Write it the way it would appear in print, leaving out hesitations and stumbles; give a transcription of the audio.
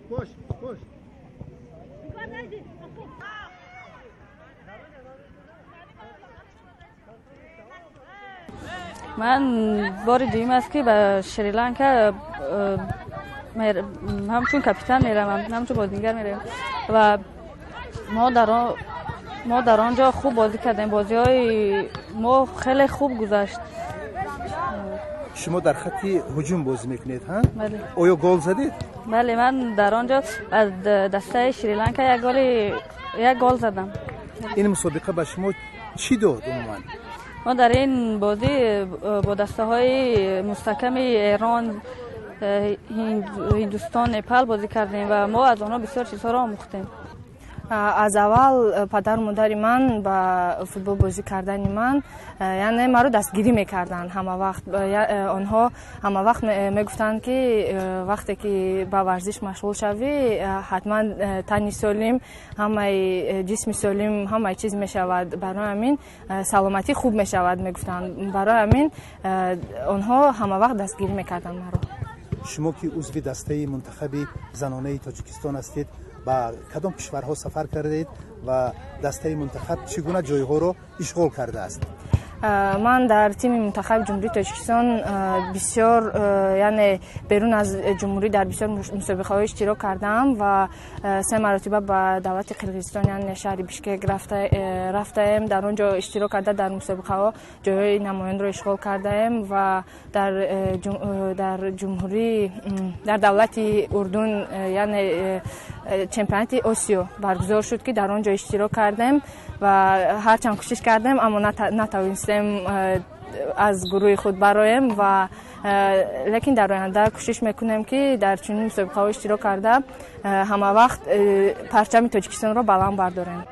Koş, koş. Ман бори дуюм аст, ки ба Шри-Ланка ҳамчун капитан меравам, ҳамчун бозингар меравам ва мо дар он ҷо хуб бозӣ кардем. Бозиҳои мо хеле хуб гузашт. Шумо дар хатти ҳуҷум бозӣ мекунед, ҳа? Бале. Оё гол задед? Бале, ман дар он ҷо аз дастаи Шри-Ланка як гол задам. Ин мусобиқа ба шумо чӣ дод умуман? Мо дар ин бозӣ бо дастаҳои мустаҳками Эрон, Ҳиндустон, Непал бозӣ кардем ва мо аз онҳо бисёр чизҳоро омӯхтем. Аз аввал падару модари ман ба футбол бозӣ кардани ман, яъне маро дастгирӣ мекарданд ҳама вақт. Онҳо ҳама вақт мегуфтанд, ки вақте ки ба варзиш машғул шавӣ, ҳатман тани солим, ҳамаи ҷисми солим, ҳамаи чиз мешавад, барои ҳамин саломатӣ хуб мешавад, мегуфтанд. Барои ҳамин онҳо ҳама вақт дастгирӣ мекарданд маро. Шумо ки узви дастаи мунтахаби занонаи Тоҷикистон ҳастед, ба кадом кишварҳо сафар кардаед ва дастаи мунтахаб чӣ гуна ҷойҳоро ишғол кардааст? Ман дар тими мунтахаби Ҷумҳурии Тоҷикистон бисёр, яъне берун аз ҷумҳурӣ дар бисёр мусобиқаҳо иштирок кардаам ва се маротиба ба давлати Қирғизистон, яъне шаҳри Бишкек рафтаем. Дар он ҷо иштирок карда, дар мусобиқаҳо ҷойҳои намоёнро ишғол кардаем ва дар ҷумҳурӣ, дар давлати Урдун, яъне чемпионати Осиё баргузор шуд, ки дар он ҷо иштирок кардем ва ҳарчанд кӯшиш кардем, аммо натавонистем аз гурӯҳи худ бароем ва лекин дар оянда кӯшиш мекунем, ки дар чунин мусобиқаҳо иштирок карда, ҳама вақт парчами Тоҷикистонро баланд бардорем.